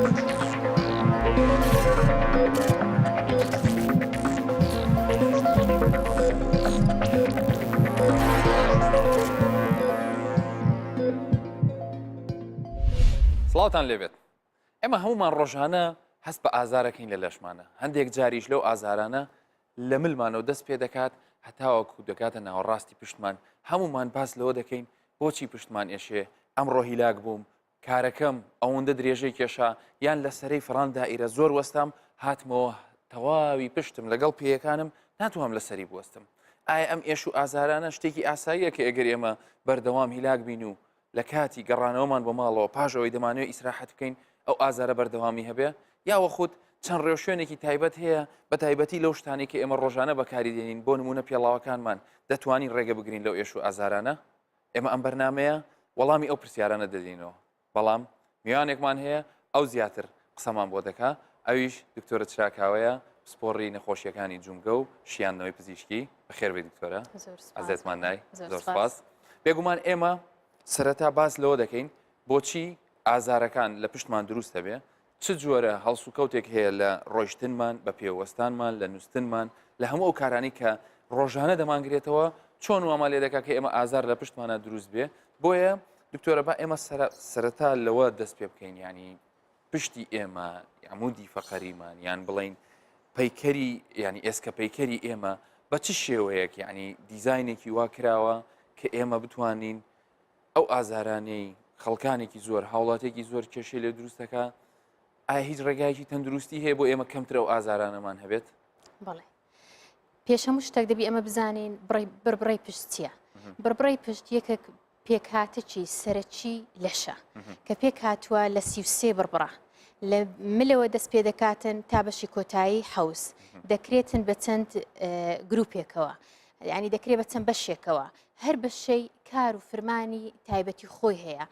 سڵاوتان لێبێت ئێمە هەمومان ڕۆژانە هەست بە ئازارەکەین لە لەشمانە هەندێک جاریش لەو ئازارانە لە ملمانەوە دەست پێ دەکات هەتاوەکو دەگاتە ناوەڕاستی پشتمان هەمومان باس لەوە دەکەین بۆچی پشتمان ئێشێ ئەمڕۆ هیلاک بووم کارەکەم ئەوەندە درێژەی کێشا یان لە سەرەی فڕان دائیرە زۆر وەستام هاتمەوە تەواوی پشتم لەگەڵ پێیەکانم ناتوانم لەسەری بوەستم. ئایا ئەم ئێش و ئازارانە شتێکی ئاساییە کە ئەگەر ئێمە بەردەوام هیلاک بین و لە کاتی گەڕانەوەمان بۆ ماڵەوە پاش ئەوەی دەمانەوێت ئیسراحەت بکەین ئەو ئازارە بەردەوامی هەبێ یاوەخود چەند ڕێوشوێنێکی تایبەت هەیە بە تایبەتی لەو شتانەی کە ئێمە ڕۆژانە بەکاری دێنین بۆ نمونە پێڵاوەکانمان دەتوانین ڕێگە بگرین لەو ئێش و ئازارانە ئێمە ئەم بەرنمەیە وەڵامی ئەو پرسیارانە دەدەینەوە بەڵام میوانێکمان هەیە ئەو زیاتر قسەمان بۆ دەکا ئەویش دکتۆرە چراکاوەیە پسپۆڕی نەخۆشیەکانی جومگە و شیاندنەوەی پزیشکی بەخێربێی دکتۆرە ئازێتمان نای زۆر سپاس بێگومان ئێمە سەرەتا باس لەوە دەکەین بۆچی ئازارەکان لە پشتمان دروست دەبێ چ جۆرە هەڵسوکەوتێک هەیە لە ڕۆیشتنمان، بە پێوەستانمان، لە نووستنمان، لە هەموو ئەو کارانەی کە ڕۆژانە دەمانگرێتەوە، چۆن وامان لێ دەکات کە ئێمە ئازار لە پشتمانە دروست بێ؟ بۆیە دکتۆرە با ئێمە سەرەتا لەوە دەست پێ بکەین ینی پشتی ئێمە عمودی فەقەریمان یان بڵین پەیکەری ینی ئێسکە پەیکەری ئێمە بە چ شێوەیەک یعنی دیزینێکی وا کراوە کە ئێمە بتوانین ئەو ئازارانەی خەڵکانێکی زۆر هاوڵاتێکی زۆر کێشەی لێ دروست دەکا ئایا هیچ ڕێگایەکی تەندروستی هەیە بۆ ئێمە کەمتر ئەو ئازارانەمان هەبێت؟ بەڵێ پێش هەموو شتێک دەبی ئەمە بزانین بڕبڕەی پشت چییە بڕبڕەی پشت یەکێک پێکهاتەکی سەرەکی لەشە کە پێکهاتووە لە 33 بڕبڕە لە ملەوە دەست پێ دەکاتن تا بەشی کۆتایی حەوز دەکرێتن بە چەند گروپێکەوە یعنی دەکرێت بە چەند بەشێکەوە هەر بەشەی کار و فرمانی تایبەتی خۆی هەیە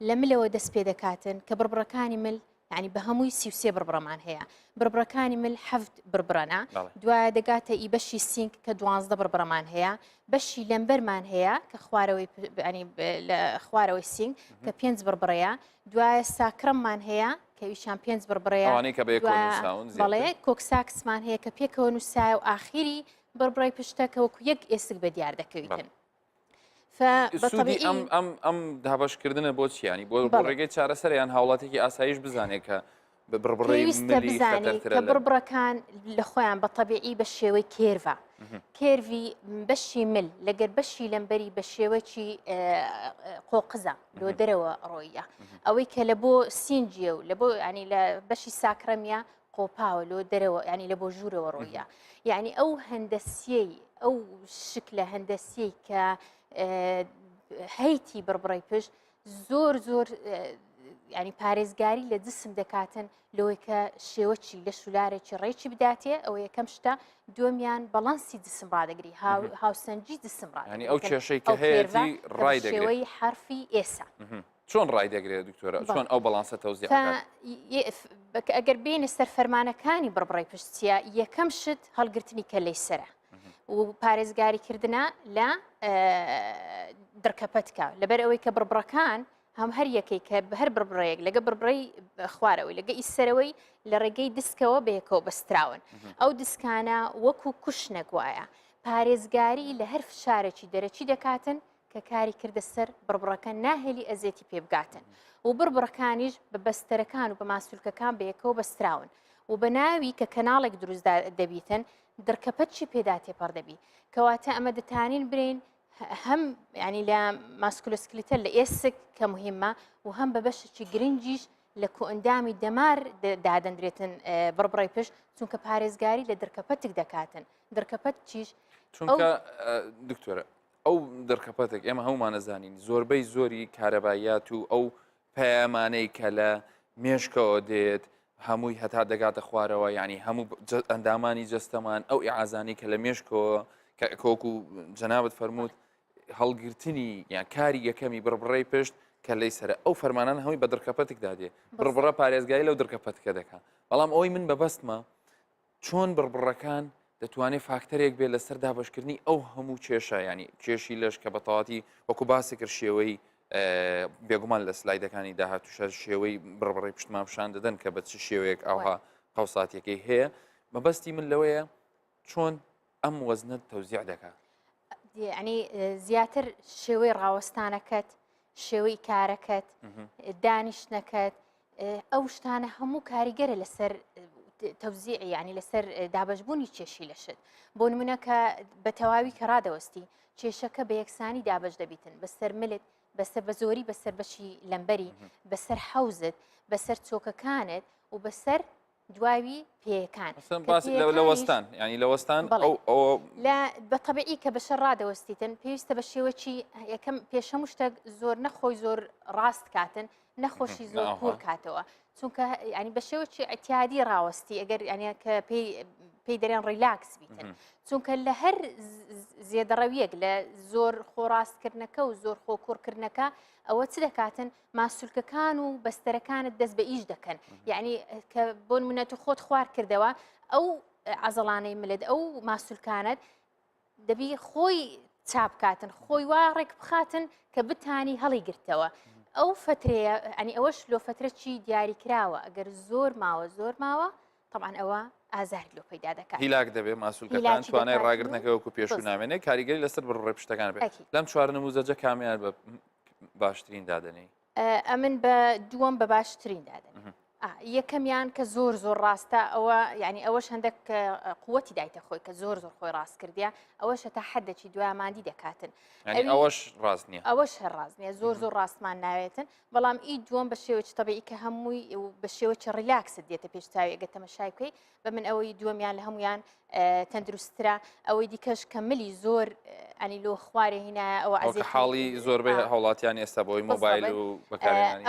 لە ملەوە دەست پێ دەکاتن کە بڕبڕەکانی مل یعنی بە هەمووی 33 بڕبڕەمان هەیە بڕبڕەکانی مل حەفت بڕبڕەنە دوایە دەگاتە ئی بەشی سینگ کە دوانزدە بڕبڕەمان هەیە بەشی لەمبەرمان هەیە کە خوارەوەی لە خوارەوەی سینگ کە پێنج بڕبڕەیە دوایە sacrum مان هەیە کە ئیشان پێنج بڕبڕەیە بەڵێ coccyx مان هەیە کە پێکەوە نووسایە و ئاخیری بڕبڕەی پشتە کە وەکو یەک ئێسک بە دیار دەکەویتن. سوودی ئەم ئەم ئەم دابەشکردنە بۆ چیانی بۆ ڕێگەی چارەسەر یان هاوڵاتێکی ئاسایش بزانێت کە بڕبڕەی بزانێت کە بڕبڕەکان لە خۆیان بە تەبیعی بە شێوەی curve ە curve ی بەشی مل لەگەر بەشی لەمبەری بە شێوەکی قۆقزە لۆ دەرەوە ڕۆیە ئەوەی کە لە بۆ سینجیە و لە بۆ ینی لە بەشی sacrum ە قۆپاوە لۆ دەرەوە ینی لە بۆ ژوورەوە ڕۆیە یعنی ئەو هەندەسیەی ئەو شکلە هەندەسیەی کە هەیتی بڕبڕی پشت زۆر زۆر ینی پارێزگاری لە جسم دەکاتن لەوەی کە شێوەچی لە شولارێکی ڕێکی بداتێ ئەوە یەکەم شتە دومیان بەڵانسی جسم ڕادەگری هاوسەنگی جسم ڕانی ئەو کێشەی کە هەیەی ڕای حرفی ئێسا. چۆن ڕایدەگرێت دکتۆرە چۆن ئەو بەڵانسە تەوزیع ئەگەر بینە سەر فەرمانەکانی بڕبڕی پشتە یەکەم شت هەڵگرتنی کەلەی سرە و پارێزگاریکردە لە دڕکەپەتکە لەبەر ئەوەی کە بڕبڕەکان هەم هەر یەکەی کە هەر بڕبڕەیەک لەگە بڕبڕەی خوارەوەی لەگە ئی سەرەوەی لە ڕێگەی دیسکەوە بەیەکەوە بەستراون ئەو دیسکانە وەکو کوشنێک وایە پارێزگاری لە هەر فشارێکی دەرەکی دەکاتن کە کاری کردە سەر بڕبڕەکە ناهێلی ئەزێتی پێ بگاتن و بڕبڕەکانیش بە بەستەرەکان و بە ماسولکەکان بەیەکەوە بەستراون و بە ناوی کە کەناڵێک دروست دەبیتن دڕکەپەتچی پێدا تێپەڕ دەبی کەواتە ئەمە دەتانین برین هەم ینی لە musculoskeletal لە ئێسک کە مهمە و هەم بە بەشێکی گرنگیش لە کۆئەندامی دەمار دادەندرێتن بڕبڕەی پشت چونکە پارێزگاری لە دڕکەپەتک دەکاتن دڕکەپەتچیش چونکە دکتۆرە ئەو دڕکەپەتێک ئێمە هەمومان ئەزانین زۆربەی زۆری کارەباییات و ئەو پەیامانەی کە لە مێشکەوە دێت هەمووی هەتا دەگاتە خوارەوە یعنی هەموو ئەندامانی جەستەمان ئەو ئیعازانی کە لە مێشکەوە کە کۆک و جەنابەت فەرمووت هەڵگرتنی یان کاری یەکەمی بڕبڕەی پشت کە لەی سەر ئەو فەرمانان هەمووی بە دڕکەپەتکدا دێ بڕبڕە پارێزگای لەو دڕکەپەتکە دەکا بەڵام ئەوەی من بەبەستمە چۆن بڕبڕەکان دەتوانێت فاکتەرێک بێت لەسەر دابەشکردنی ئەو هەموو کێشە ینی کێشی لەش کە بەتەواتی وەکو باسی کرد شێوەی بێگومان لە سلایدەکانی داهاتوشە شێوەی بڕبڕی پشتمان پیشان دەدەن کە بە چ شێوەیەک ئاها قەوساتیەکەی هەیە مەبەستی من لەوەیە چۆن ئەم وەزنە تەوزیع دەکات ینی زیاتر شێوەی ڕاوەستانەکەت شێوەی کارەکەت دانیشتنەکەت ئەو شتانە هەموو کاریگەرە لەسەر تەوزیع ینی لەسەر دابشبوونی کێشی لەشت بۆ نمونە کە بە تەواوی کە ڕادەوەستی کێشەکە بە یەکسانی دابش دەبیتن بەسەر ملت بەسەر بە زۆری بەسەر بەشی لەمبەری بەسەر حەوزت بەسەر چۆکەکانت و بەسەر دواوی پێیەکان باس لە وەستان ینی لە وەستان ئەو لە بە تەبیعی کە بەشەر ڕادەوەستیتن پێویستە بە شێوەکی یەکەم پێش هەموو شتێک زۆر نەخۆی زۆر ڕاست کاتن نەخۆشی زۆر کوور کاتەوە چونکە ینی بە شێوەکی ئەتیادی ڕاوەستی ئەگەر ینی کە پێی پێی دەرێن ڕیلاکس بیتن چونکە لە هەر زێدەڕەویەک لە زۆر خۆڕاستکردنەکە و زۆر خۆکوڕکردنەکە ئەوە چ دەکاتن ماسولکەکان و بەستەرەکانت دەست بە ئیش دەکەن یعنی کە بۆ نمونە تو خۆت خوار کردەوە ئەو عەزەڵانەی ملت ئەو ماسولکانت دەبی خۆی چاپکاتن خۆی وا ڕێک بخاتن کە بتانی هەڵی گرتەوە ئەو فترەیە ئەنی ئەوەش لۆ فترە چی دیاری کراوە ئەگەر زۆر ماوە زۆر ماوە طبعا ئەوە ئازار لۆ پەیدا دەکات هیلاک دەبێ ماسولکەکان توانای ڕاگرتنەکە وەکو پێشوو نامێنێ کاریگەری لەسەر بڕڕێ پشتەکان بێت لەم چوار نموزەجە کامیان بە باشترین دادەنێی؟ ئەمن بە دووەم بە باشترین دادەنێم. یەکەمیان کە زۆر زۆر ڕاستە ئەوە یعنی ئەوەش هەندێک قوتی دایتە خۆی کە زۆر زۆر خۆی ڕاست کردیا ئەوەشە تا حدێکی دواماندی دەکاتن ئەوەش ڕاست نییە ئەوەش هەر ڕاست نییە زۆر زۆر ڕاستمان ناوێتن بەڵام ئی دووەم بە شێوەی تەبیعی کە هەمووی بە شێوەی relax ت دێتە پێش چاوی ئەگە تەمەشای بکەی بە من ئەوەی دووەمیان لە هەمویان تەندروسترە ئەوەی دیکەش کە ملی زۆر ئەنی لۆ خوارێ هینایە ئەوە ئەزیەتی حاڵی زۆربەی هاوڵاتیان ئێستا بۆی مۆبایل و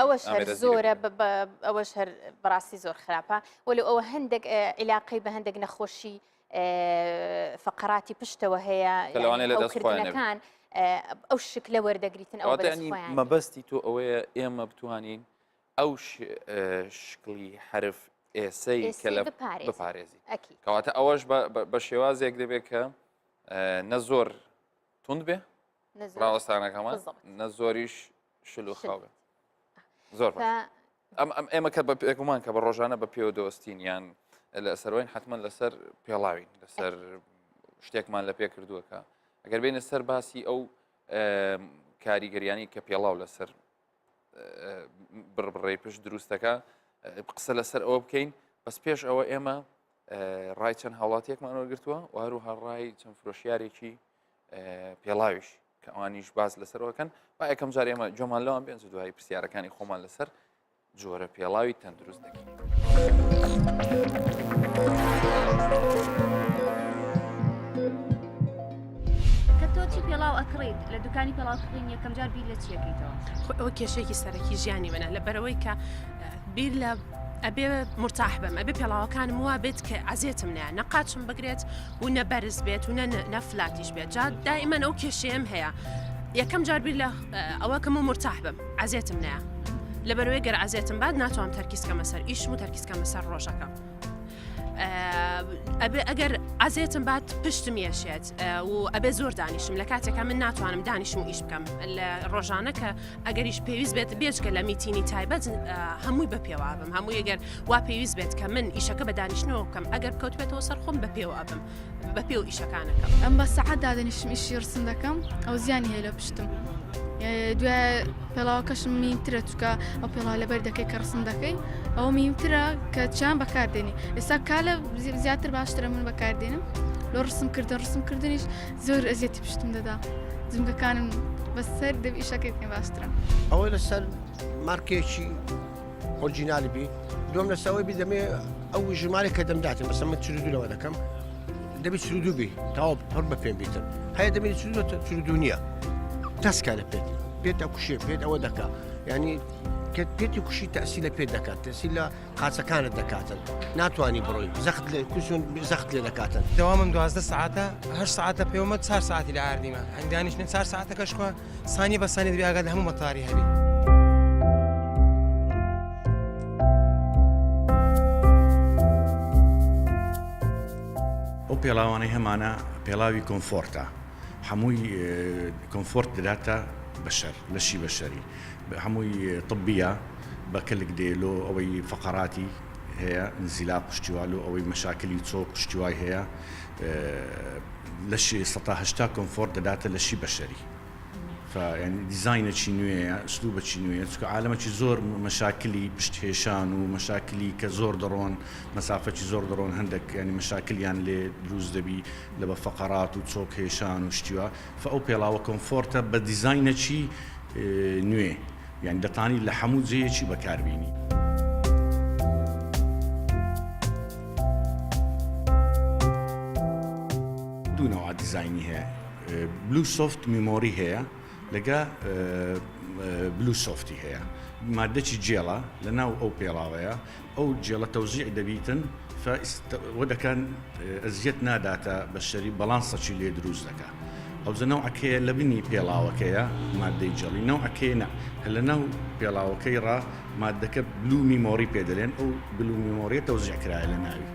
ئەوەش هەر زۆرە ئەوەش هەر بەڕاستی زۆر خراپە وەلو ئەوە هەندێک عیلاقەی بە هەندێک نەخۆشی فقراتی پشتەوە هەیە لەوانەیە لە دەست خۆیان ئەو شکلە وەردەگریتن ئەو مەبەستی تۆ ئەوەیە ئێمە بتوانین ئەو شکڵی حرف ئێسەی کە لە بپارێزی کەواتە ئەوەش بە شێوازێک دەبێت کە نە زۆر تند بێ ڕاوەستانەکەمان نە زۆریش شل و خاو بێ زۆر ئەم ئەم ئێمە کە بە پێگومان کە بە ڕۆژانە بە پێوە دۆستین یان لە سەروین حتمما لەسەر پێڵاوین لەسەر شتێکمان لە پێ کردووەکە ئەگەر بینە سەر باسی ئەو کاریگەریانی کە پێڵاو لەسەر بڕبڕەی پشت دروستەکە قسە لەسەر ئەوە بکەین بەس پێش ئەوە ئێمە ڕای چەند هاوڵاتیەکمان وەرگتووە و هەروها ڕای چەند فرۆشیارێکی پێڵاویش کە ئەوانیش باز لەسەرەوەکەن با یەکەم جار ئێمە جۆمان لەوان بێن دوایی پرسیارەکانی خۆمان لەسەر جۆرە پێڵاوی تەندروست دەکەین. کە تۆ چی پێڵاو ئەکڕیت لە دوکانی پێڵاو کڕین یەکەم جار بیر لە چی ئەکەیتەوە؟ خۆ ئەوە کێشەیەکی سەرەکی ژیانی منە لەبەرئەوەی کە بیر لە ئەبێ مرتاح بم ئەبێ پێڵاوەکانم وا بێت کە ئەزێتم نە نە قاچم بگرێت و نە بەرز بێت و نە نە فلاتیش بێت جا دائیمەن ئەو کێشەیەم هەیە یەکەم جار بیر لە ئەوە کەم و مرتاح بم عەزێتم نایە لەبەرەوەی گەر عەزێتم بات ناتوانم تەرکیز کەمە سەر ئیشم و تەرکیز کەمە سەر ڕۆژەکەم ئەبێ ئەگەر عەزێتم بات پشتم یەشێت و ئەبێ زۆر دانیشم لە کاتێکا من ناتوانم دانیشم و ئیش بکەم لە ڕۆژانە کە ئەگەریش پێویست بێت بێجگە لە میتینی تایبەت هەمووی بە پێوە بم هەموو ئەگەر وا پێویست بێت کە من ئیشەکە بە دانیشتنەوە بکەم ئەگەر بکەوتبێتەوە سەر خۆم بە پێوە ئەبم بە پێ و ئیشەکانەکەم. ئەم بە سەعات دادەنیشم ئیشی ڕسم دەکەم ئەو زیانی هەیە لە پشتم دوای پێڵاوەکەشم میمترە چکە ئەو پێڵاو لەبەر دەکەی کە ڕسم دەکەی ئەو میمترە کە چیان بەکاردێنی ئێستا کالە زیاتر باشترە من بەکاردێنم لۆ ڕسم کردن ڕسم کردنیش زۆر ئەزیەتی پشتم دەدا جمگەکانم بەسەر دەب ئیشەکەی بکەین باشترە. ئەوەی لەسەر مارکێکی ئۆرجینالی بی دوم لەسەر ئەوەی بی دەمێ ئەو ژمارە کە دەمداتێ مەسە من چلو لەوە دەکەم دەبی چلو بی تاوا پڕ بە پێم بیتن هەیە دەبی چلو نییە تەسکە لە پێت پێت ئەکوشێ پێت ئەوە دەکا ینی کە پێتی کوشی تەسی لە پێت دەکات تەسی لە قاچەکانت دەکاتن ناتوانانی بڕۆی زەخت لێ کوشون زەخت لێ دەکاتن دەوامم دوازدە سعاتە هەر سعاتە پێومە چار ساعتی لە ئاردیمە هەندانیشتن چار ساعتەکەشخوا سانیە بە سانیە دەبێ ئاگات لە هەموو مەتاری هەبی. ئەو پێڵاوانەی هەمانە پێڵاوی comfort ە هەمووی comfort دەداتە. بەشەر لەشی بەشەری هەمووی طبیە بە کەلک دێ لۆ ئەوەی فەقەراتی هەیە انزلاق و شتی وا لۆ ئەوەی مەشاکلی چۆک و شتی وای هەیە لەشی سەتا 80 comfort دەداتە لەشی بەشەری ف یانی دیزاینەکی نوێیە ئسلوبەکی نوێیە چونکە عالەمەکی زۆر مەشاکلی پشت هێشان و مەشاکلی کە زۆر دەڕۆن مەسافەکی زۆر دەڕۆن هەندێک ینی مەشاکلیان لێ دروست دەبی لە بە فەقەرات و چۆک هێشان و شتیوە ف ئەو پێڵاوە comfort ە بە دیزاینەکی نوێ یانی دەتانی لە هەموو جێیەکی بەکاربینی. دوو نەوع دیزاینی هەیە blue soft memory هەیە لەگە blue soft ی هەیە مادەکی جێڵە لە ناو ئەو پێڵاوەیە ئەو جێڵە تەوزیع دەبیتن وە دەکەن ئەزیەت ناداتە بەشەری بەڵانسەکی لێ دروست دەکا ئەوجە نەوعەکەیە لە بنی پێڵاوەکەیە مادەی جەڵی نەوعەکەی نا هەر لە ناو پێڵاوەکەی ڕا مادەکە blue memory پێ دەلێن ئەو blue memory ە تەوزیع کرایە لە ناوی.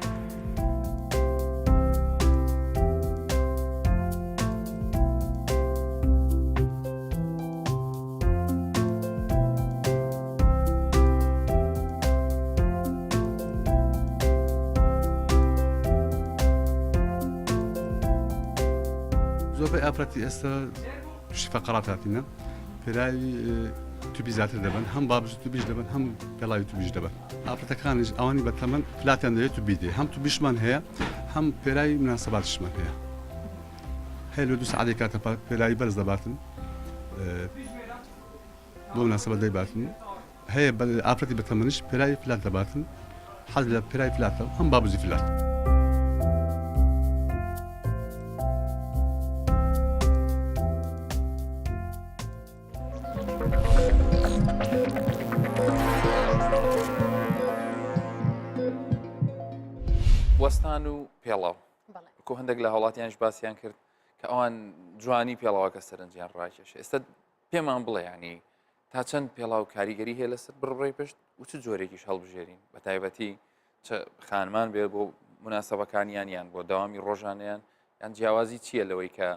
زۆربەی ئافرەتی ئێستا تووشی فەقەرات هاتینە پێراوی توبی زیاتر دەبن هەم بابز توبیش دەبن هەم پێڵاوی توبیش دەبن ئافرەتەکانیش ئەوانی بە تەمەن فلاتیان دەوێت توبی دێ هەم توبیشمان هەیە هەم پێراوی مناسباتیشمان هەیە هەیە لە دوو سەعاتێک کاتە پێلاوی بەرز دەباتن بۆ مناسبەت دەیباتن هەیە ئافرەتی بەتەمەنیش پێلاوی flat دەباتن حەز لە پێلاوی flat ە هەم بابزی flat. وەستان و پێڵاو وەکو هەندێک لە هاوڵاتیانش باسییان کرد کە ئەوان جوانی پێڵاوەکە سەرنجیان ڕاکێش ئێستا پێمان بڵێ ینی تا چەند پێڵاو کاریگەری هەیە لەسەر بڕبڕەی پشت و چ جۆرێکیش هەڵبژێرین بە تایبەتی چ خانمان بێ بۆ مناسبەکانیان یان بۆ داوامی ڕۆژانیان یان جیاوازی چییە لەوەی کە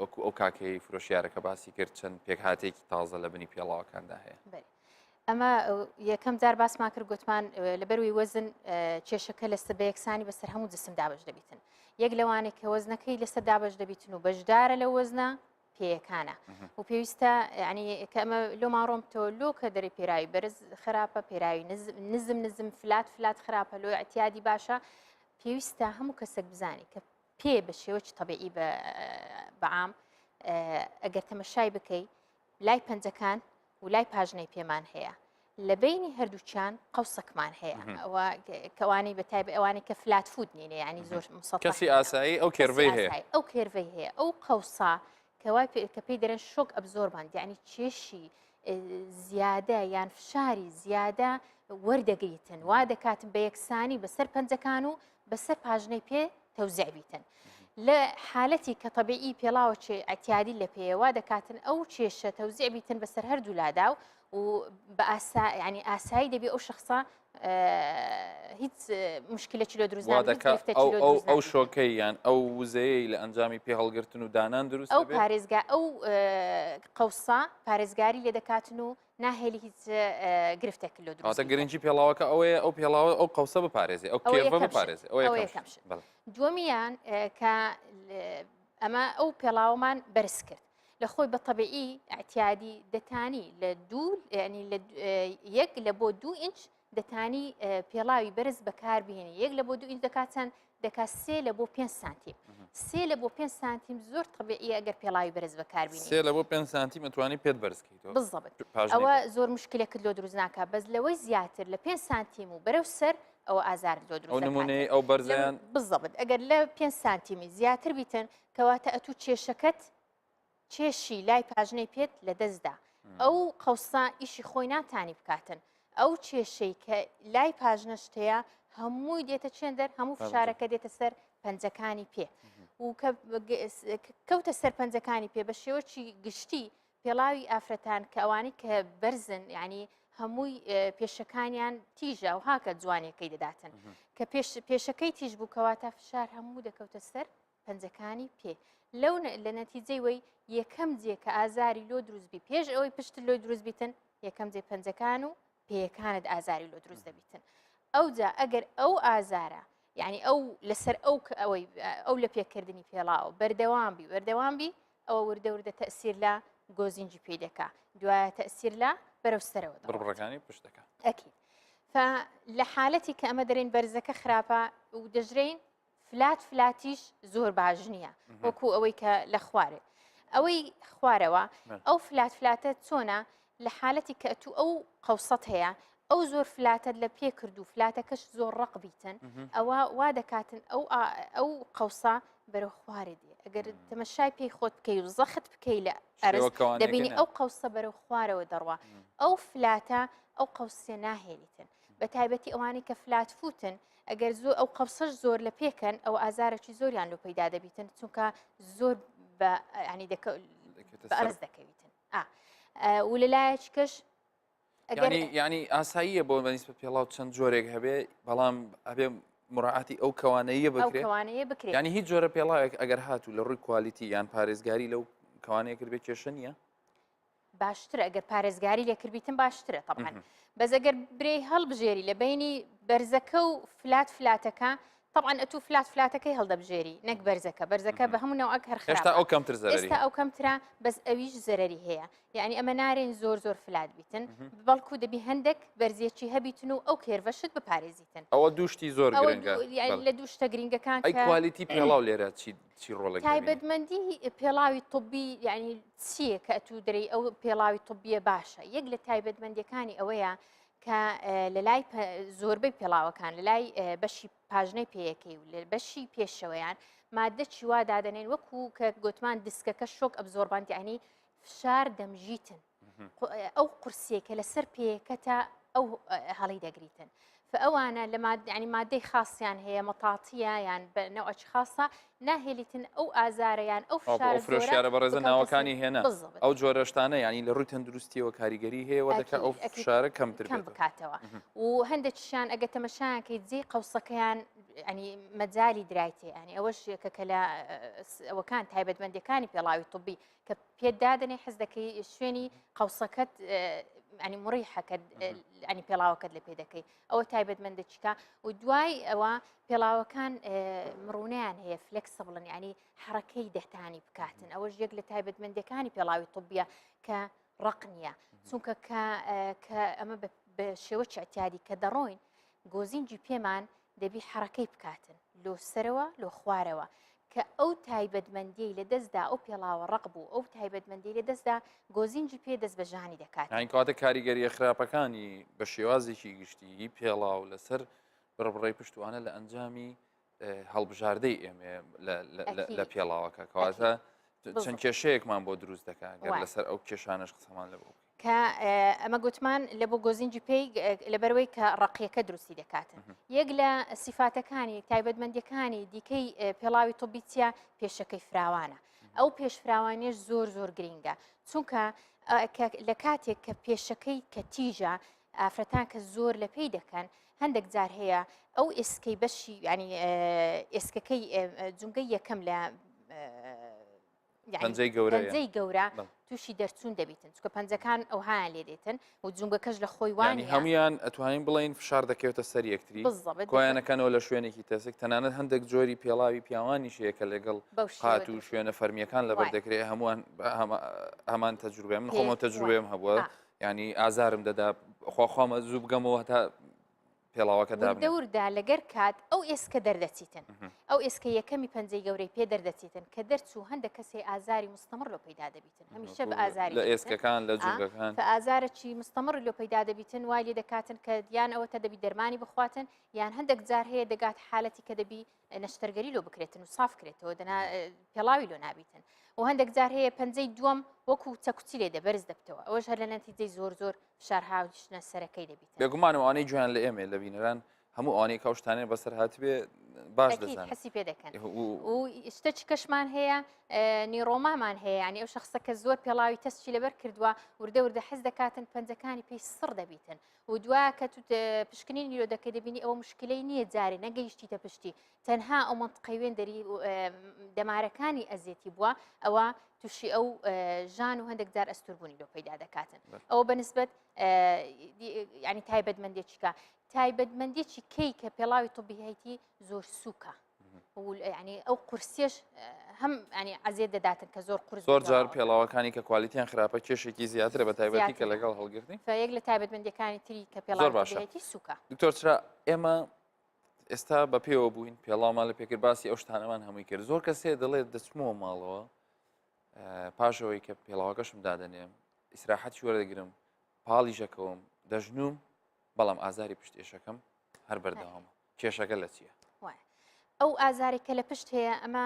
وەکو ئەو کاکەی فرۆشیارەکە باسی کرد چەند پێکهاتێکی تازە لە بنی پێڵاوەکاندا هەیە. ئەمە یەکەم جار باسمان کرد گوتمان لەبەروی وەزن کێشەکە لەسەر بە یەکسانی بەسەر هەموو جسم دابش دەبیتن یەک لەوانێک کە وەزنەکەی لەسەر دابش دەبیتن و بەشدارە لە وەزنە پێیەکانە و پێویستە ینی کە ئەمە لۆمان ڕۆم تۆ لۆ کە دەری پێراوی بەرز خراپە پێراوی نزم نزم flat flat خراپە لۆ اعتیادی باشە پێویستە هەموو کەسێک بزانێت کە پێ بە شێوەی تەبیعی بە عام ئەگەر تەمەشای بکەی لای پەنجەکان و لای پاژنەی پێمان هەیە لە بینی هەردووچان قەوسەکمان هەیە ئەوە کەوانەی بە تایبەت ئەوانەی کە flat foot نینە ینی زۆر کەسی ئاسایی ئەو curve ەی هەیە ئەو curve ەی هەیە ئەو قەوسا کەوای کە پێی دەرێن shock absorbent یعنی کێشی زیادە یان فشاری زیادە وەردەگریتن وا دەکاتن بە یەکسانی بەسەر پەنجەکان و بەسەر پاژنەی پێ تەوزیع بیتن. لە حالەتی کە تەبیعی پێڵاوە چێ ئەتیادی لە پێیە وا دەکاتن ئەو کێشە تەوزیع بیتن بەسەر هەردوو لادا و بە ئاسا ینی ئاسایی دەبی ئەو شخصە هیچ مشکلێکی لۆ دروست ئەو شۆکەی یان ئەو وزەیە لە ئەنجامی پێ هەڵگرتن و دانان دروست ئەو پارێزگا ئەو قەوسا پارێزگاری لێ دەکاتن و ناهێلی هیچ گرفتێک لۆ دروست واتە گرنگی پێڵاوەکە ئەوەیە ئەو پێڵاوە ئەو قەوسە بپارێزێ ئەو curve ە بپارێزێ ئەو یەکەم شت دووەمیان کە ئەمە ئەو پێڵاومان بەرز کرد لە خۆی بە تەبیعی اعتیادی دەتانی لە دوو ینی لە یەک لە بۆ دوو ئینچ دەتانی پێڵاوی بەرز بەکاربهێنی یەک لە بۆ دوو ئینچ دەکات چەند دەکات سێ لە بۆ پێ سانتیم سێ لە بۆ پێ سانتیم زۆر تەبیعیە ئەگەر پێڵاوی بەرز بەکاربینی سێ لە بۆ پێ سانتیم ئەتوانی پێت بەرزکەیتەوە بالضبط ئەوە زۆر مشکلێکت لۆ دروست ناکات بەس لەوەی زیاتر لە پێ سانتیم و بەرەو سەر ئەوە ئازار لۆ دروست ئەو نمونەی ئەو بەرزیان بالضبط ئەگەر لە پێ سانتیمی زیاتر بیتن کەواتە ئەتوو کێشەکەت کێشی لای پاژنەی پێت لەدەستدا ئەو قەوسە ئیشی خۆی ناتانی بکاتن ئەو کێشەی کە لای پاژنەشت هەیە هەمووی دێتە چێندەر هەموو فشارەکە دێتە سەر پەنجەکانی پێ و کەوتە سەر پەنجەکانی پێ بە شێوەکی گشتی پێڵاوی ئافرەتان کە ئەوانەی کە بەرزن ینی هەمووی پێشەکانیان تیژە و هاکە جوانیەکەی دەداتن کە پێشەکەی تیژ بوو کەواتە فشار هەموو دەکەوتە سەر. پەنجەکانی پێ لەو لە نەتیجەی وەی یەکەم جێ کە ئازاری لۆ دروست بی پێش ئەوەی پشت لۆی دروست بیتن یەکەم جێ پەنجەکان و پێیەکانت ئازاری لۆ دروست دەبیتن ئەوجا ئەگەر ئەو ئازارە یعنی ئەو لەسەر ئەو ئەوەی ئەو لە پێکردنی پێڵاوە بەردەوام بی بەردەوام بی ئەوە وردە وردە تەسیر لە گۆزینجی پێی دەکا دوایە تەسیر لە بەرەو سەرەوە بڕبڕەکانی پشت دەکا ئەکی لە حالەتی کە ئەمە دەرێن بەرزەکە خراپە و دەژرین flat flat یش زۆر باش نییە وەکو ئەوەی کە لە خوارێ ئەوەی خوارەوە ئەو flat flat ە چۆنە لە حالەتی کە ئەتوو ئەو قەوسەت هەیە ئەو زۆر flat ەت لە پێ کرد و flat ەکەش زۆر ڕق بیتن ئەوە وا دەکاتن ئەو ئەو قەوسە بەرەو خوارێ دێ ئەگەر تەمەشای پێی خۆت بکەی و زەخت بکەی لە ئەرز دەبینی ئەو قەوسە بەرەو خوارەوە دەڕوا ئەو flat ە ئەو قەوسێ ناهێنیتن بە تایبەتی ئەوانەی کە flat foot ن ئەگەر زۆر ئەو قەوسەش زۆر لە پێکەن ئەو ئازارێکی زۆریان لۆ پەیدا دەبیتن چونکە زۆر بە ینی ئەرز دەکەویتن و لەلایەکی کەش ینی ئاساییە بۆ بەنیسبەت پێڵاو چەند جۆرێک هەبێ بەڵام ئەبێ مراعاتی ئەو کەوانەیە بکرێوانەیە بکرێت ینی هیچ جۆرە پێڵاوێک ئەگەر هاتوو لە ڕووی quality یان پارێزگاری لەو کەوانەیە کرد بێ کێشە نییە باشترە ئەگەر پارێزگاری لێکردبیتن باشترە طبعا بەس ئەگەر برێی هەڵبژێری لە بینی بەرزەکە و flat flat ەکە طبعا ئەتوو flat flat ەکەی هەڵدەبژێری نەک بەرزەکە بەرزەکە بە هەموو نەوەک هەر خراپە ئەو کەمتر ئێستا ئەو کەمترە بەس ئەویش زەرری هەیە یعنی ئەمە نارێن زۆر زۆر flat بیتن بەڵکو دەبی هەندێک بەرزیەکی هەبیتن و ئەو curve ەشت بپارێزیتن ئەوە دووشتی زۆر گرنگە لە دوو شتە گرنگەکان ئەی quality پێڵاو لێرە چی چی ڕۆڵێک تایبەتمەندی پێڵاوی طبی یعنی چییە کە ئەتوو دەرێی ئەو پێڵاوی طبیە باشە یەک لە تایبەتمەندیەکانی ئەوەیە کە لە لای زۆربەی پێڵاوەکان لە لای بەشی پاژنەی پێیەکەی و لە بەشی پێشەوەیان مادە چیوا دادەنێن وەکو کە گوتمان دیسکەکە shock absorbent ینی فشار دەمژیتن ئەو قورسیە کە لەسەر پێیەکەتە ئەو هەڵی دەگریتن فئەوانە لە ینی مادەی خاصیان هەیە مەتاتیە یان بە نەوەچ خاصە ناهێلیتن ئەو ئازارەیان ئەو فشارە فرۆشیارە بەڕێزە ناوەکانی هێنا ئەو جۆرەشتانە ینی لە ڕووی تەندروستیەوە کاریگەری هەیە و دەکە ئەو فشارە کەمتر کەم بکاتەوە و هەندێکیشیان ئەگە تەمەشایان کەی جێی قەوسەکەیان ینی مەجای درایتێ ینی ئەوەش یەکە کە لە ئەوەکان تایبەتمەندەکانی پێڵاوی طبی کە پێت دادەنێ حەز دەکەی شوێنی قەوسەکەت ینی مڕیحەکەت ینی پێڵاوەکەت لە پێ دەکەی ئەوە تایبەتمەندە چیکە و دوای ئەوە پێڵاوەکان مڕونیان هەیە flexible ن ینی حرەکەی دەتانی بکاتن ئەوەش یەک لە تایبەتمەندەکانی پێڵاوی طبیە کە ڕق نییە چونکە کە ئەمە بە شێوە اعتیادی کە دەڕۆین گۆزینجی پێمان دەبی حەڕەکەی بکاتن لۆ سەرەوە لۆ خوارەوە کە ئەو تایبەتمەندیەی لە دەستدا ئەو پێڵاوە ڕەق بوو ئەو تایبەتمەندی لە دەستدا گۆزینجی پێ دەست بە ژانی دەکات. یانی کەواتە کاریگەریە خراپەکانی بە شێوازێکی گشتیی پێڵاو لەسەر بڕبڕەی پشتوانە لە ئەنجامی هەڵبژاردەی ئێمە لە پێڵاوەکە کەواتە چەند کێشەیەکمان بۆ دروست دەکات گەر لەسەر ئەو کێشانەش قسەمان لە بۆ کە ئەمە گوتمان لە بۆ گۆزینجی پێی لەبەرەوەی کە ڕقیەکە دروستی دەکاتن یەک لە سیفاتەکانی تایبەتمەندەکانی دیکەی پێڵاوی طبی چیە پێشەکەی فراوانە ئەو پێشفراوانیش زۆر زۆر گرینگە چونکە لە کاتێک کە پێشەکەی کە تیژە ئافرەتان کە زۆر لە پێی دەکەن هەندێک جار هەیە ئەو ئێسکەی بەشی ینی ئێسکەکەی جونگەی یەکەم لە پەنجەی گەورە پەنجەی گەورە تووشی دەرچوون دەبیتن چکە پەنجەکان ئەوهایان لێ دێتن و جونگەکەش لە خۆی وانی هەمویان ئەتوانین بڵین فشار دەکەوێتە سەر یەکتری کۆیانەکەنەوە لە شوێنێکی تەسک تەنانەت هەندێک جۆری پێڵاوی پیاوانیش هەیە کە لەگەڵ قات و شوێنە فەرمیەکان لەبەر دەکرێت هەمووان هەمان تەجروبێ من خۆمە تەجروبێم هەبووە ینی ئازارم دەدا خواخوامە زوو بگەمەوە هەتا پێڵاوەکە دابنێم. وردە لەگەر کات ئەو ئێسکە دەردەچیتن ئەو ئێسکە یەکەمی پەنجەی گەورەی پێ دەردەچیتن کە دەرچوو هەندە کەسێ ئازاری مستەمڕ لۆ پەیدا دەبیتن هەمیشە بە ئازاری لە ئێسکەکان لە جومگەکان ئازارەکی مستەمڕ لۆ پەیدا دەبیتن وای لێ دەکاتن کە یان ئەوە تە دەبی دەرمانی بخواتن یان هەندێک جار هەیە دەگات حالەتی کە دەبی نەشتەرگەری لۆ بکرێتن و ساف کرێتەوە دەنا پێڵاوی لۆ نابیتن و هەندێک جار هەیە پەنجەی دووەم وەکو چەکوچی لێ دەبەرز دەبتەوە ئەوەش هەر لە نەتیجەی زۆر زۆر فشار هاویشتنە سەرەکەی دەبیت. بێگومان ئەوانەی گوێیان لە ئێمەیە لە بینەران هەموو ئەوانەی کە ئەو شتانەیان بەسەر هاتبێ باش دەزانن حسی پێ دەکەن و شتەکی کەشمان هەیە نیڕۆمامان هەیە ینی ئەو شخصە کە زۆر پێڵاوی تەسکی لەبەر کردووە وردە وردە حەز دەکاتن پەنجەکانی پێی سڕ دەبیتن. و دوا کە تو پشکنینی لۆ دەکەی دەبینی ئەوە مشکلەی نییە جارێ نەگەیشتیتە پشتی تەنها ئەو منطقەی وێن دەری دەمارەکانی ئەزیەتی بووە ئەوە تووشی ئەو ژان و هەندێک جار ئەستوربوونی لۆ پەیدا دەکاتن ئەوە بەنسبەت ینی تایبەتمەندێکیکە تایبەتمەندێکی کەی کە پێڵاوی طبی هەیتی زۆر سووکە ینی ئەو قورسیش هەم ینی عزیێت دەداتن کە زۆر قورس زۆر جار پێڵاوەکانی کە quality یان خراپە کێشێکی زیاترە بە تایبەتی کە لەگەڵ هەڵگرتنی یەک لە تایبەتمەندەکانی تری کە پێڵاو باشەتی سووکە دکتۆر چرا ئێمە ئێستا بە پێوە بووین پێڵاومان لە پێکرد باسی ئەو شتانەمان هەمووی کرد زۆر کەسێ دەڵێت دەچمەوە ماڵەوە پاشەوەی کە پێڵاوەکەشم دادەنێم ئیسراحەتی وەردەگرم پاڵیشەکەوم دەژنوم بەڵام ئازاری پشت ئێشەکەم هەر بەردەوامە کێشەکە لە چییە؟ ئەو ئازارێک کە لە پشت هەیە ئەمە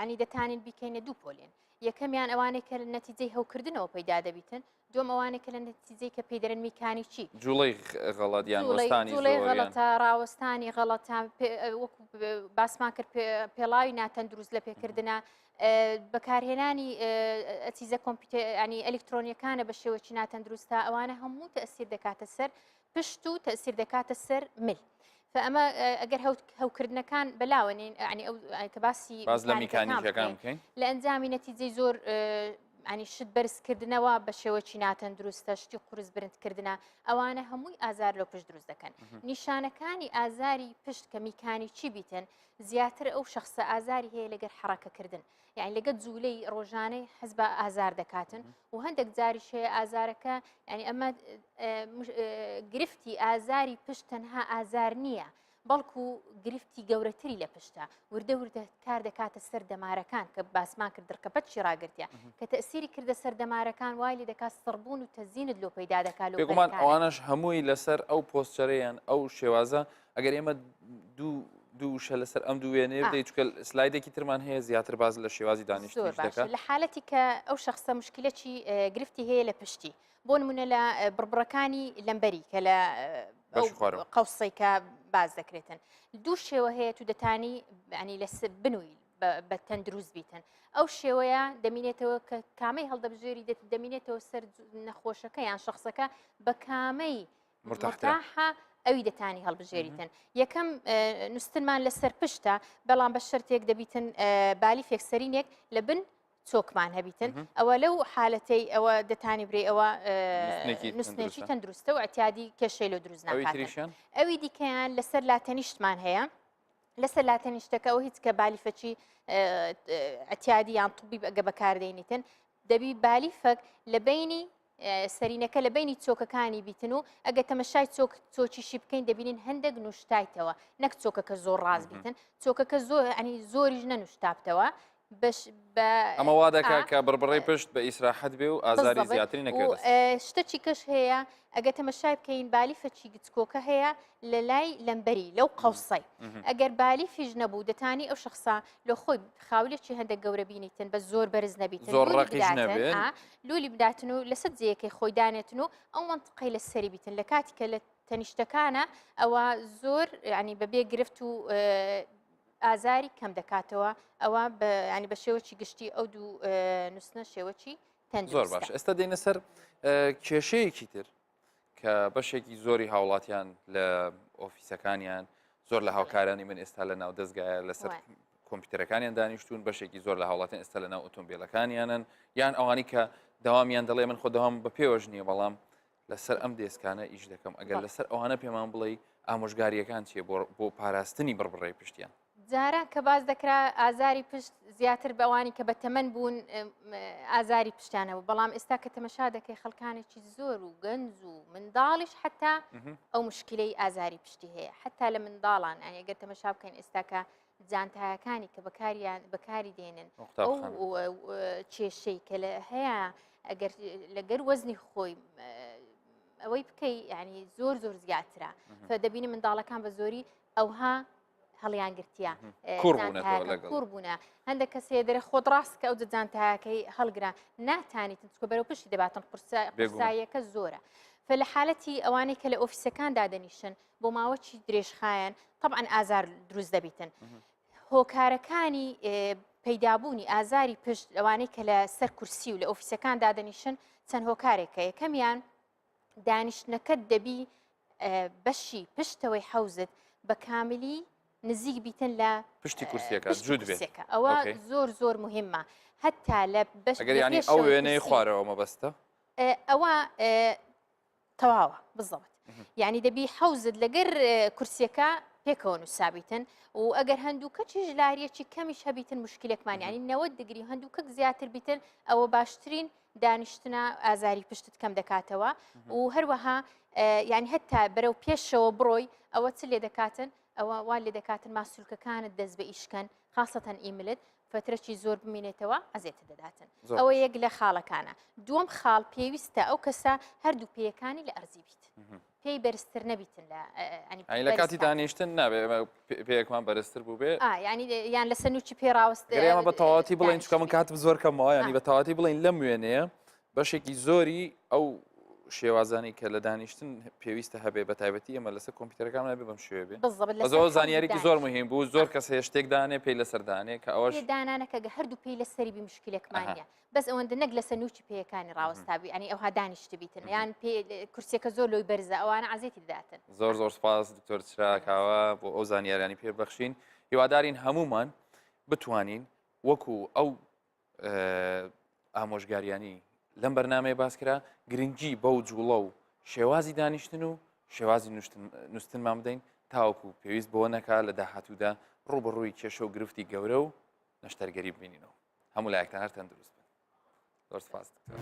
ینی دەتانین بیکەینە دوو پۆلێن یەکەمیان ئەوانەی کە لە نەتیجەی هەوکردنەوە پەیدا دەبیتن دوم ئەوانەی کە لە نەتیجەی کە پێی دەرن میکانیکی جوڵەی غەڵەت یان وەستانی جوڵەی غەڵەتە ڕاوەستانی غەڵەتە وەکو باسمان کرد پێڵاوی ناتەندروست لە پێکردنە بەکارهێنانی ئەچیزە کۆمپیوتەر ینی ئەلکترۆنیەکانە بە شێوەکی ناتەندروستە ئەوانە هەموو تەسیر دەکاتە سەر پشت و تەسیر دەکاتە سەر مل. فئەمە ئەگەر هەوکردنەکان بەلاوە نین ینی ئەو کە باسی باز لە میکانیکەکان بکەین لە ئەنجامی نەتیجەی زۆر ینی شت بەرزکردنەوە بە شێوەکی ناتەندروستە شتی قورس برندکردە ئەوانە هەمووی ئازار لۆ پشت دروست دەکەن نیشانەکانی ئازاری پشت کە میکانیکی بیتن زیاتر ئەو شخصە ئازاری هەیە لەگەر حڕەکەکردن یعنی لەگە جوولەی ڕۆژانەی حەز بە ئازار دەکاتن و هەندێک جاریش هەیە ئازارەکە یعنی ئەمە گرفتی ئازاری پشت تەنها ئازار نییە بەڵکو گرفتی گەورەتری لە پشتە وردە وردە کار دەکاتە سەر دەمارەکان کە باسمان کرد دڕکەپەت ڕاگرتیە کە تەسیری کردە سەر دەمارەکان وای لێ دەکات سڕبوون و تەزینت لۆ پەیدا دەکات لۆ بێگومان ئەوانەش هەمووی لەسەر ئەو posture ەیان ئەو شێوازە ئەگەر ئێمە دوو دوو وشە لەسەر ئەم دوو وێنەیە بدەیت چونکە سلایدێکی ترمان هەیە زیاتر باز لە شێوازی دانیشتنیش دەکات لە حالەتی کە ئەو شخصە مشکلەی گرفتی هەیە لە پشتی بۆ نمونە لە بڕبڕەکانی لەمبەری کە لە قەوسەی کە باز دەکرێتن دوو شێوە هەیە تو دەتانی ینی لە بنووی بە تەندروست بیتن ئەو شێوەیە دەمینێتەوە کە کامەی هەڵدەبژێری دەمینێتەوە سەر نەخۆشەکە یان شخصەکە بە کامەی مرتاحە ئەوی دەتانی هەڵبژێریتن یەکەم نووسنمان لەسەر پشتە بەڵام بە شەرتێک دەبیتن بالیفێک سەرینێک لە بن چۆکمان هەبیتن ئەوە لەو حالەتەی ئەوە دەتانی برێ ئەوە نووسنێکی تەندروستە و اعتیادی کێشەی لۆ دروست ناکات ئەوی دیکەیان لەسەر لاتەنیشتمان هەیە لەسەر لاتەنیشتەکە ئەو هیچ کە بالیفەچی ئەتیادی یان طبی ئەگە بەکاردێنیتن دەبی بالیفەک لە بینی سەرینەکە لە بینی چۆکەکانی بیتن و ئەگە تەمەشای چۆک چۆکیشی بکەین دەبینین هەندێک نوشتایتەوە نەک چۆکەکە زۆر ڕاست بیتن چۆکەکە زۆر ئەنی زۆریش نەنوشتابتەوە ئەمە وا دەکات کە بڕبڕەی پشت بە ئیسراحەت بێ و ئازاری زیاتری نەکەوێت. شتەکی کەش هەیە ئەگە تەمەشای بکەین بالیفەکی گچکۆکە هەیە لە لای لەمبەری لەو قەوسەی ئەگەر بالیفیش نەبوو دەتانی ئەو شخصە لە خۆی خاولێکی هەندێک گەورە بینیتن بە زۆر بەرز نەبیتن زۆر ڕەقیش نەبێت لولی بداتن و لەسەر جێیەکەی خۆی دانێتن و ئەو منطقەی لە سەری بیتن لە کاتی کە لە تەنیشتەکانە ئەوە زۆر ینی بەبێ گرفت و ئازاری کەم دەکاتەوە ئەوە ینی بە شێوەی گشتی ئەو دوو نووسنە شێوەی زۆر باش ئێستا دێنە سەر کێشەیەکی تر کە بەشێکی زۆری هاوڵاتیان لە ئۆفیسەکانیان زۆر لە هاوکارانی من ئێستا لە ناو دەستگایە لەسەر کۆمپیوتەرەکانیان دانیشتون بەشێکی زۆر لە هاوڵاتیان ئێستا لە ناو ئۆتۆمبیلەکانیانن یان ئەوانی کە داوامیان دەڵێ من خۆ داوام بە پێوەش نییە بەڵام لەسەر ئەم دێسکانە ئیش دەکەم ئەگەر لەسەر ئەوانە پێمان بڵێ ئامۆژگاریەکان چیە بۆ پاراستنی بڕبڕەی پشتیان جاران کە باس دەکرا ئازاری پشت زیاتر بەوانی کە بە تەمەن بوون ئازاری پشتیان هەبوو بەڵام ئێستا کە تەمەشا دەکەی خەڵکانێکی زۆر و گەنج و منداڵیش حتا ئەو مشکلەی ئازاری پشتی هەیە حتا لە منداڵان ئەگەر تەمەشا بکەین ئێستا کە جانتایەکانی کە بەکاریان بەکاری دێنن ئەو کێشەی کە لە هەیە ئەگەر لەگەر وەزنی خۆی ئەوەی بکەی ینی زۆر زۆر زیاترە دەبینی منداڵەکان بە زۆری ئەوها هەڵیان گرتیە کوڕ بوونە هەندێک کەسێ دەرە خۆت ڕاست کە ئەو جانتایەکەی هەڵگرە ناتانیتن چکە بەرەو پشتی دەباتن قورساییەکە زۆرە فە لە حالەتی ئەوانەی کە لە ئۆفیسەکان دادەنیشن بۆ ماوەکی درێژخایەن طبعا ئازار دروست دەبیتن هۆکارەکانی پەیدابوونی ئازاری پشت ئەوانەی کە لە سەر کورسی و لە ئۆفیسەکان دادەنیشن چەند هۆکارێکە یەکەمیان. دانیشتنەکەت دەبی بەشی پشتەوەی حەوزت بە کاملی نزیک بیتن لە پشتی کورسیەکە جووت بێت ئەوە زۆر زۆر مهمە هەتا لە بەش ئەگەر ینی ئەو وێنەی خوارەوە مەبەستە ئەوە تەواوە بزەوت یعنی دەبی حەوزت لەگەر کورسیەکە پێکەوە نووسابیتن و ئەگەر هەندوو کەچیش لاریەکی کەمیش هەبیتن مشکلێکمان ینی 90 degree هەندوو کەک زیاتر بیتن ئەوە باشترین دانیشتنە ئازاری پشتت کەم دەکاتەوە و هەروەها یعنی هەتا بەرەو پێشەوە بڕۆی ئەوە چ لێ دەکاتن ئەوە وا لێ دەکاتن ماسولکەکانت دەست بە ئیشکەن خاصەتەن ئیملت فترەکی زۆر بمینێتەوە ئەزێتە دەداتن ئەوە یەک لە خاڵەکانە دووەم خاڵ پێویستە ئەو کەسە هەردوو پێیەکانی لە ئەرزی بیت پێی بەرزتر نەبیتن لە لە کاتی دانیشتن نابێ پێیەکمان بەرزتر بوو بێ ینی یان لەسەر نوچی پێ ڕاوەست ئێمە بە تەواتی بڵێن چکە من کاتم زۆر کەمەوە ینی بە تەواتی بڵین لەم وێنەیە بەشێکی زۆری ئەو شێوازانی کە لە دانیشتن پێویستە هەبێ بە تایبەتی ئێمە لەسەر کۆمپیوتەرەکان هەبێ بەم شێوێ بێ زۆر زانیاریکی زۆر مهم بوو زۆر کەس هەیە شتێک دانێ پێی لەسەر دانێ کە ئەوەش دانانەکە گە هەردوو پێی لەسەری بی مشکلێکمانە بەس ئەوەندە نەک لەسەر نوچی پێیەکانی ڕاوەستابی ئەنی ئەوها دانیشتبیتن یان پێ کورسیەکە زۆر لۆی بەرزە ئەوانە عزیێتی دەداتن. زۆر زۆر سپاس دکتۆر چرا کاوە بۆ ئەو زانیاریانی پێ بەخشین هیوادارین هەمومان بتوانین وەکو ئەو ئامۆژگاریانی لەم بەرنمەیە باس کرا گرنگی بەو جوڵە و شێوازی دانیشتن و شێوازی نووسنمان بدەین تاوەکو پێویست بۆ نەکا لە داهاتوودا ڕوبڕووی کێشە و گرفتی گەورە و نەشتەرگەری ببینینەوە. هەموو لایەکتان هەر تەندروست بن زۆر سپاس دکتۆر.